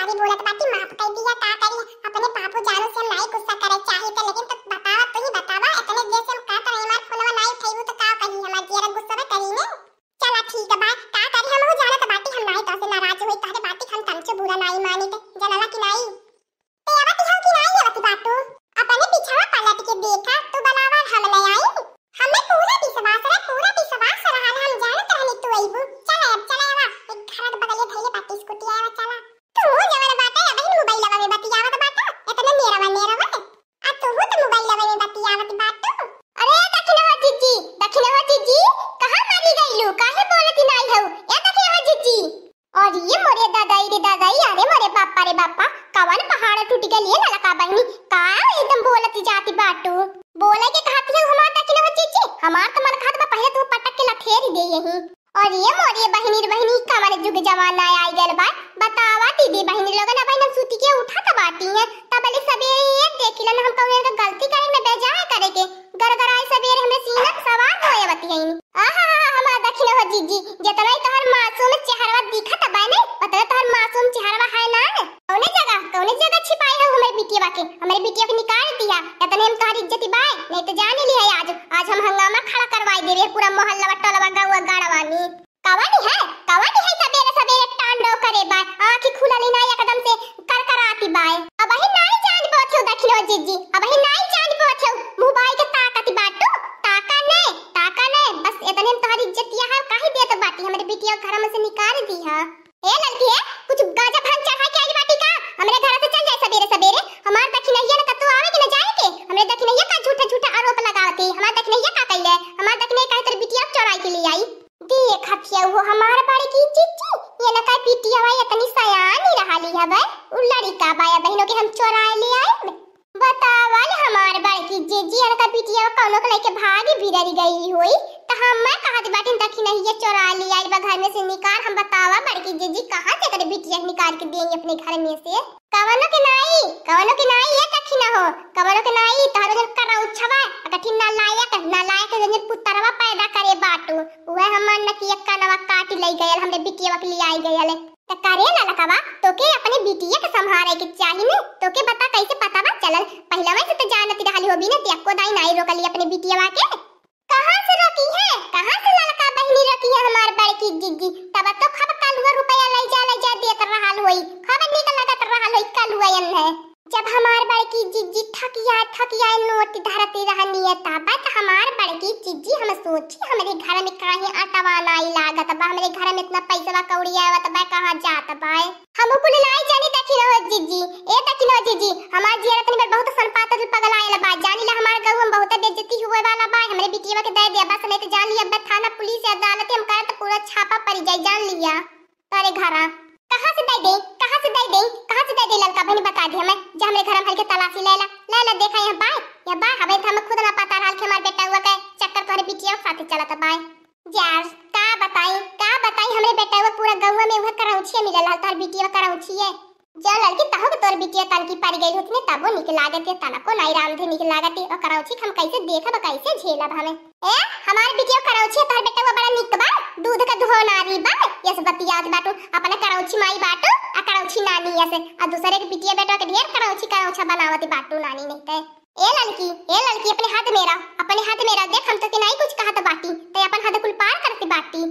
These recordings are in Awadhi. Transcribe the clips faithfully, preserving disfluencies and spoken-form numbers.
अरे बोलत बाटी, माफ कर दिया, का करी, अपने पापू जानू से हम नाई गुस्सा करे चाहित, लेकिन तो बतावा, तू ही बतावा, इतने देर से हम कहत रही, हमार फोनवा नाई उठैबू तो का कही, हमार जियरा गुस्सा में करी ने। चला ठीक बा, का करी, हम हो जानत बाटी, हम नाई तो से नाराज होई, तोहरे बाटी हम तमचो बुरा नाई मानित, जनला कि नाई। ते आवत हौ कि नाई आवत बाटू? अपने पिछवा पलट के देखा, तू बुलावा, हम ले आई। हमें पूरा विश्वास रहे, पूरा विश्वास रहा, हम जानत रहनी तू अइबू। चला अब, चला आवा, एक घर के बगले धइले बाटी स्कूटी, आवा चला। तू जवन बाटे, अबही मोबाइलवा में बतियावत बाटा, इतने नेरवा नेरवा। आ तू तो मोबाइलवा में बतियावत बाटू। अरे दखिनवा जीजी, दखिनवा जीजी, कहाँ मारी गइलू? काहे बोलती नाई हौ? ए दखिनवा जीजी। अरे मोरे दादाई रे दादाई, अरे मोरे बापा रे बापा, कवन पहाड़ टूट गइल ये ललका बहिनी, का एकदम बोलत जाती बाटू? बोले के कहती हौ हमार दखिनवा जीजी, हमार तो मन कहत बा पहिले तू पटक के लथेर दे यही। अरे मोरे बहिनी रे बहिनी, कवन जुग जमाना आई गइल बा, बतावा दीदी बहिनी लोगन, अब हम सूती के उठत बाटी हैं, तब ले सबेरे ये देखी लन हम कौन गलती करे न बेजाय करे के, गरगराए सबेरे हमें सीना पे सवार होए बतियाइन। आहा, हमार दखिनवा जीजी, जितना ही तोहर मासूम चेहरवा दिखत बा ने, उतना तोहर मासूम चेहरवा है ना। कौने जगह, कौने जगह छिपाई हौ हमरे बिटिया के? हमरे बिटिया के निकाल दिया, इतने हम तोहर इज्जत बाय, नहीं तो जान ली है आज, आज हम हंगामा खड़ा करवाई देबे, पूरा मोहल्ला, टोलवा, गाँव, गाड़वा में। कवन है, कवन है सबेरे सबेरे तांडव करे बा, आँखी खुलल ही ना एकदम से करकराती बाय। अबही नाई जान पावत हो दखिनवा जीजी, अबही नाई जान पावत हो, मुँह बाई के ताकत बाटू, ताका ने, ताका ने, बस इतने में तोहरी इज्जतिया है, काहे देत बाटी, हमरे बिटिया घर में से निकाल दी है। ए ललकी है, कुछ गांजा भांग चढ़ा के आई बाटी का? हमरे घर से चल जाए सबेरे सबेरे, हमार दखिनैया न कतौ आवे के न जाए के, हमरे दखिनैया का झूठा झूठा आरोप लगावत है, हमार दखिनैया का कइले, हमार दखिनैया काहे तोर बिटिया चोराई के ले आई? देखत हिया वो हमार बड़की जीजी, ये न का बिटिया भाई इतनी सयानी रहली हवे, उ लड़िका बा या बहिनों के हम चोराए ले आए। बतावल हमार बड़की जीजी, अनका बिटिया कौनो के लेके भागी बिररी गई होई, त हम मैं कहत बाटिन दखिनैया चोरा ले आई बा घर में से निकाल। हम बतावा बड़की जीजी, कहाँ से करे बिटिया निकाल के देंगे अपने घर में से? कवनो के नाई, कवनो के नाई, ये दखिना हो, कवनो के नाई, तोहरो जन करौछवा, अकठी नालायक, नालायक जन पुतरवा पैदा करे बाटू, उहे हमार नकिया कनवा काटी लई गयल, हमरे बिटिया के लियाई गयल। त करे ललकवा, तोके अपने बिटिया के संभारे के चाही ने, तोके बता कैसे पता बा चलल, पहिलवा से त जानत रहली हो बिना, ते एको दाई नाई रोकली अपने बिटिया के। कहाँ से रोकी है, कहाँ से ललका बहिनी रोकी है हमार बड़की जीजी, तब तो खूब कलुआ रुपया लई जा, लई जा देत रहल होई, खूब नीक लगत रहल होई कलुआ एन्हे। जब हमार बड़की जीजी थकिया, थकिया नोट धरती रहनी है, तब त हमार बड़की जीजी हम सोची, हमरे घर में काहे अटवा नाई लागत बा, हमरे घर में इतना पैसवा कौड़ी आवत बा, कहाँ जात बा? हम कुल नाई जानी दखिनवा जीजी, ए दखिनवा जीजी, हमार जियरा तनी पर बहुत सनपात पगलायल बा, जानी ला हमार गऊ में बहुत बेइज्जती हुए वाला बा, हमरे बिटिया के दे दे बस, नहीं तो जान लिया बा थाना पुलिस अदालत हम करत पूरा छापा पड़ी जाई, जान लिया। तोरे घरा। कहाँ से दे दे, कहाँ से दे दे, कहाँ से दे दे ललका बहिनी, बता दे हमें, जा हमरे घर में भर के तलाशी ले ला, ले ला, देखा यहाँ बाय, यहाँ बाय, हमें तो हमें खुद ना पता रहल कि हमार बेटवा के चक्कर तोहरे बिटिया के साथे चलत बाय। जा, का बताई, का बताई, हमरे बेटवा पूरा गौवा में उहे करौछिया मिलल रहल, तोहर बिटिया करौछिए। जा ललकी, तहु के तोर बिटिया तनकी पड़ गई होती ने, तबो निक लागत है, तनको नाई रामधे निक लागत है, और करौछी हम कैसे देखब, कैसे झेलब हमें? ए, हमार बिटिया करौछी, तोहर बेटवा बड़ा निक बा, दूध का दुहो नारी बा, यस बतियात बाटू, अपना करौछी माई बाटू, आ करौछी नानी यस, आ दूसरे के बिटिया बेटवा के ढेर करौछी करौछा बनावत बाटू नानी नहीं ते। ए ललकी, ए ललकी, अपने हाथ में रह, अपने हाथ में रह, देख हम तो के नाई कुछ कहत बाटी, ते अपन हाथ कुल पार करत बाटी।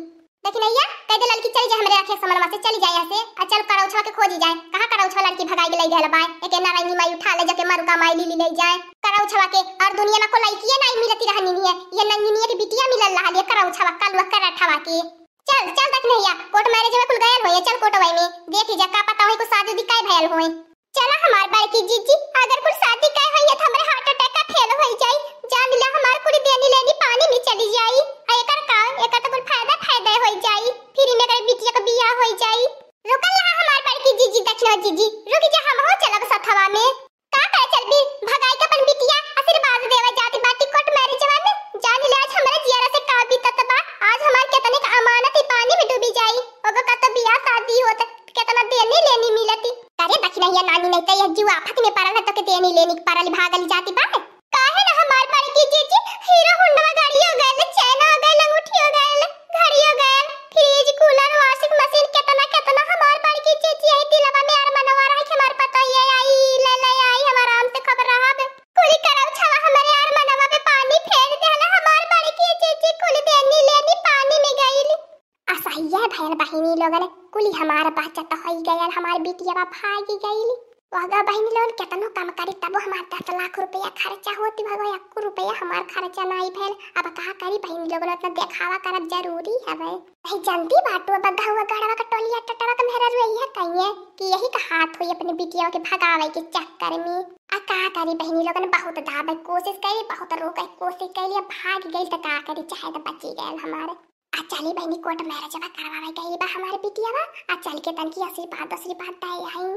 दखिनैया, कह दे ललकी चली जा हमरे आँखें समनवा से, चली जाए यहाँ से, आ चल करौछवा के खोजी जाए, कहाँ करौछवा लड़की भगाई के लई गयल बाय, एके नारायणी माई उठा ले जाके मरुका माई लीली ले जाए करौछवा के, और दुनिया में को लड़किए नाई मिलती रहनी है, ये नंगिनिया के बिटिया मिलल रहल ये करौछवा, कलुआ करठवा के। चल, चल दखिनैया, कोर्ट मैरिज में कुल गयल होए, चल कोर्टवा में, देखी जा का पता होई कुछ शादी उदी काय भयल होए। चला हमार बड़की जीजी, अगर कुल शादी कहे होई है तो हमरे हार्ट अटैक का फेल होई जाई। जान ला हमार कुल देनी लेनी पानी में चली जाई। आ एकर का, एकर तो कुल फायदा फायदा होई जाई। फ्री में एकर बिटिया का बियाह होई जाई। रुकल रहा हमार बड़की जीजी, दखिनवा जीजी, रुक जा, हम हो चलब सथवा में। का करे चलबी? भगाई के अपन बिटिया आशीर्वाद देवे जाती बाटी कोर्ट मैरिजवा में। जान ले आज हमारे जियरा से का बीतत बा। आज हमार कितने का अमानत ही पानी में डूबी जाई। ओकर का तो बियाह शादी होत, कितना देनी लेनी मिलती। अरे दखिनैया नानी नहीं तो यह जुआ आफत में पड़ल है, तो के देनी लेनी के पड़ल भागल जाती बा। काहे ना हमार बड़की जीजी हीरो होंडा गाड़ी हो गइल, चैन हो गइल, अंगूठी हो गइल, घड़ी हो गइल, फ्रिज, कूलर, वॉशिंग मशीन, कितना कितना हमार बड़की जीजी यही दिलवा में अरमनवा तो होई गयल, हमार बिटिया भागी गइल। वह गा बहिनी लोगन केतनो कम करी तबो हमार दस लाख रुपया खर्चा होती, भगवा एको रुपया हमार खर्चा नाई भइल। अब का करी बहिनी लोगन, उतना देखावा करब जरूरी हवे। नहीं जनती बाटू, अब गहुआ गढ़वा का टोलिया टटवा का मेहरा रुइया कहिए कि यही का हाथ होई अपने बिटिया के भगावे के चक्कर में। आ का करी बहिनी लोगन, बहुत दाबे कोशिश करी, बहुत रोके कोशिश करी, अब भाग गइल त का करी, चाहे त बची गयल हमारे। आ चली बहिनी, कोर्ट मैरिजवा करवावे गइल बा हमारे बिटियावा। आ चल के तनकी आशीर्वाद आशीर्वाद दे आई।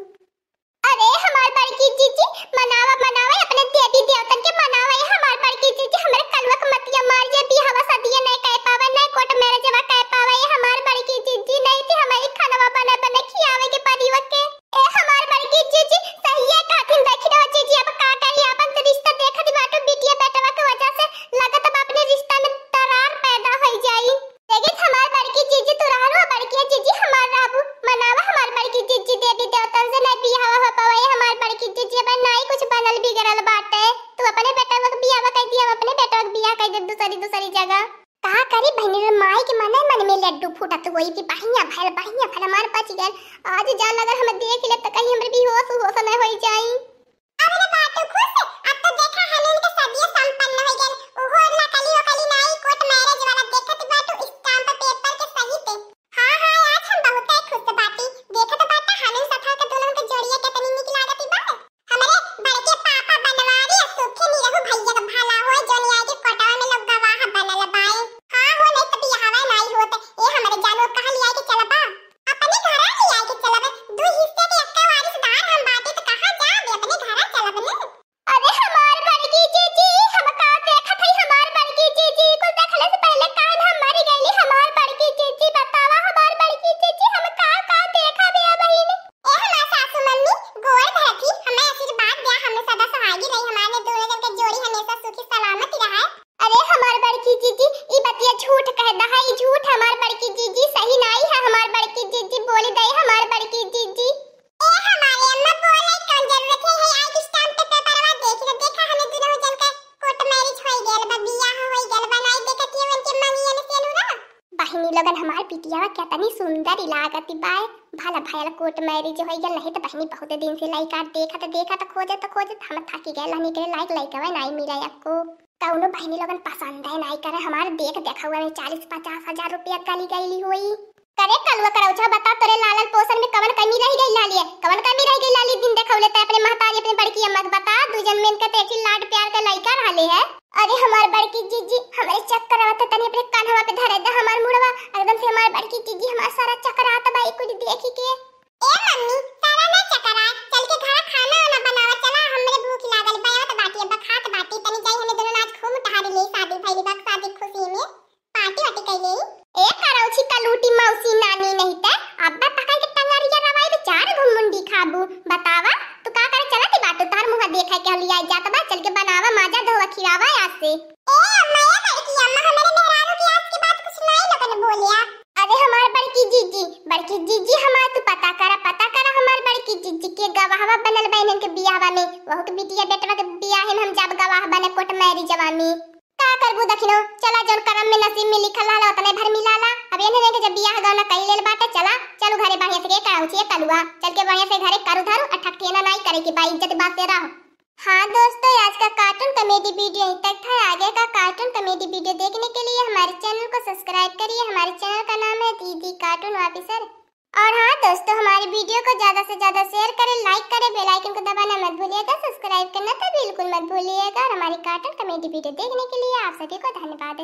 अरे हमार बड़की जीजी, मनावा मनावा, अपने देवी देवतन के मनावा। ए हमार बड़की जीजी, हमरे कलुआ के मतिया मार जे, बियाहवा शादिया नहीं कर पावे, नहीं कोर्ट मैरिजवा कर पावे। ए हमार बड़की जीजी, नहीं थी हमारी खानवा बने बने खियावे के परी वके। ए हमार बड़की जीजी, सहिए कहथिन, देखी रहो जीजी, अब का करी, आपन तो रिश्ता देखत बाटू, बिटिया बेटवा के वजह से लगत बा अपने रिश्ता में दरार पैदा होई जाई। देखित हमार बड़की जीजी, तू रहलू बड़की जीजी, हमार रहबू, मनावा हमार बड़की जीजी, देवी देवतन से नहीं बियाह हो पावे हमार बड़की जीजी, अब नहीं कुछ बनल बिगड़ल बाटे, तू अपने बेटवा के बियाह कर दिया, हम अपने बेटवा के बियाह कर दे दूसरी दूसरी जगह। का करी बहिनी रे, माई के मने मन में लड्डू फूटत होई कि बढ़िया भइल, बढ़िया भइल, हमार बच गइल। आज जान अगर हम देख लेब त कहीं हमरे बेहोश होश न होई जाई। अरे बाटू खुश, अब तो देखा हमीन के सदिये संपन्न हो गइल। उहो नकली वकली नाई, कोर्ट मैरिज वाला देखत बाटू, स्टाम्प पेपर के सहित। हाँ, हाँ, आज हम बहुते खुश बाटी। देखत बाटा हमीन सथा के दुल्हन के जोड़िया केतनी निक लागत बा। हमरे बड़के पापा बनवारी आ सुखी निरहु भैया के भला होए, जोन आए के कोर्टवा में लोग गवाह बनल बाए। हाँ हो, नहीं तो बियाहवा नाई होत। ए हमरे जानू, कहाँ लियाए के चलबा? अपने घरा लियाए के चलब। दू हिस्से के एक्के वारिसदार हम बाटी, तो कहाँ जाबे? अपने घरा चलब ने। अरे हमार बड़की जीजी, हम का देखत हई हमार बड़की जीजी? कुल देखले से पहले कान हम मरी गईली हमार बड़की जीजी। बतावा हमार बड़की जीजी, हम का का देखा बे बहिन? ए हमार सासू मम्मी, गोड़ धरती, हमें आशीर्वाद दिया, हमें सदा सुहागी रही, हमारे दोनों जन के जोड़ी हमेशा सुखी सलामत रहे। अरे हमार बड़की जीजी, ई बतिया झूठ कह दहा, ई झूठ हमार बड़की जीजी, सही नाई है हमार बड़की जीजी, बोली दे हमार बड़की जीजी। ए हमारे अम्मा बोले कौन जरूरत है, है आई स्टाम्प पे पेपरवा देख लो, देखा हमें दोनों जन का कोर्ट मैरिज होई गइल बा, बियाह होई गइल बा, नाई देखत ये उनके मंगिया में सेनुरा। बहिनी लोगन हमार बिटिया केतनी सुंदर लागत बाय, भला भयल कोर्ट मैरिज होई गइल, नहीं तो बहिनी बहुत दिन से लइका देखत देखत खोजत खोजत हम थकी गइल, हनी के लायक लइका नाई मिला एको। कौनो बहिनी लोगन पसंद है नाई करे, हमार देख देखा हुआ में चालीस पचास हजार रुपया गली गईली होई। करे कलुआ करौछा, बता तोरे लालन पोषण में कवन कमी रह गई लालिए, कवन कमी रह गई लाली? दिन देखौले ते अपने महतारी अपने बड़की अम्मा के, बता दू जन में इनका तो एक ही लाड प्यार का लइका रहले है। अरे हमार बड़की जीजी, हमारे चक्कर आवत है, तनी अपने कान्हवा पे धरे दा हमार मुड़वा, एकदम से हमार बड़की जीजी हमार सारा चक्कर आता बा ई कुल देखी के। ए मम्मी, सारा ना चक्कर आए, चल के घरा खाना वाना बनावा, चला हमरे भूख लागल बा, आवत बाटी अब खात बाटी, तनी जाई हमें दोनों आज खूब टहरी ले, शादी भइली बा, शादी खुशी में। पार्टी वार्टी कइले। ए करौछी कलूटी मौसी नानी नहीं ते, अब्बे पकड़ के टंगरिया रवाई दे, चार घुन मुंडी खाबू। बतावा, तू का करे चलत बाटू? तोहर मुंह देखे के हलिया जात बा, चल के बनावा, माजा धोवा, खियावा आज से। ए अम्मा, ए बड़की अम्मा, हमरे मेहरारू के आज के बाद कुछ नाई लोगन बोलिया। अरे हमार बड़की जीजी, बड़की जीजी हमार तू पता करा, पता करा हमार बड़की जीजी के गवाहवा बनल बा इनके बियाहवा में, वहू के बिटिया बेटवा के बियाह में हम जब गवाह बने कोर्ट मैरिजवा में। का करबू दखिनो, चला जौन करम में नसीब में लिखल रहला ओतने भर मिलाला। अब एने देखे जब बियाह गौना कई लेल बाटे, चला, चलू घरे बढ़िया से के करौछी कलुआ, चल के बढ़िया से घरे करू धरू, अठकठेना नाई करे के बा, इज्जत बात से रह। हाँ दोस्तों, आज का कार्टून कॉमेडी वीडियो यहीं तक था। आगे का कार्टून कॉमेडी वीडियो देखने के लिए हमारे चैनल को सब्सक्राइब करिए। हमारे चैनल का नाम है दीदी कार्टून ऑफिसर। और हाँ दोस्तों, हमारे वीडियो को ज़्यादा से ज़्यादा शेयर करें, लाइक करें, बेल आइकन को दबाना मत भूलिएगा, सब्सक्राइब करना तो बिल्कुल मत भूलिएगा। और हमारी कार्टून कॉमेडी वीडियो देखने के लिए आप सभी को धन्यवाद।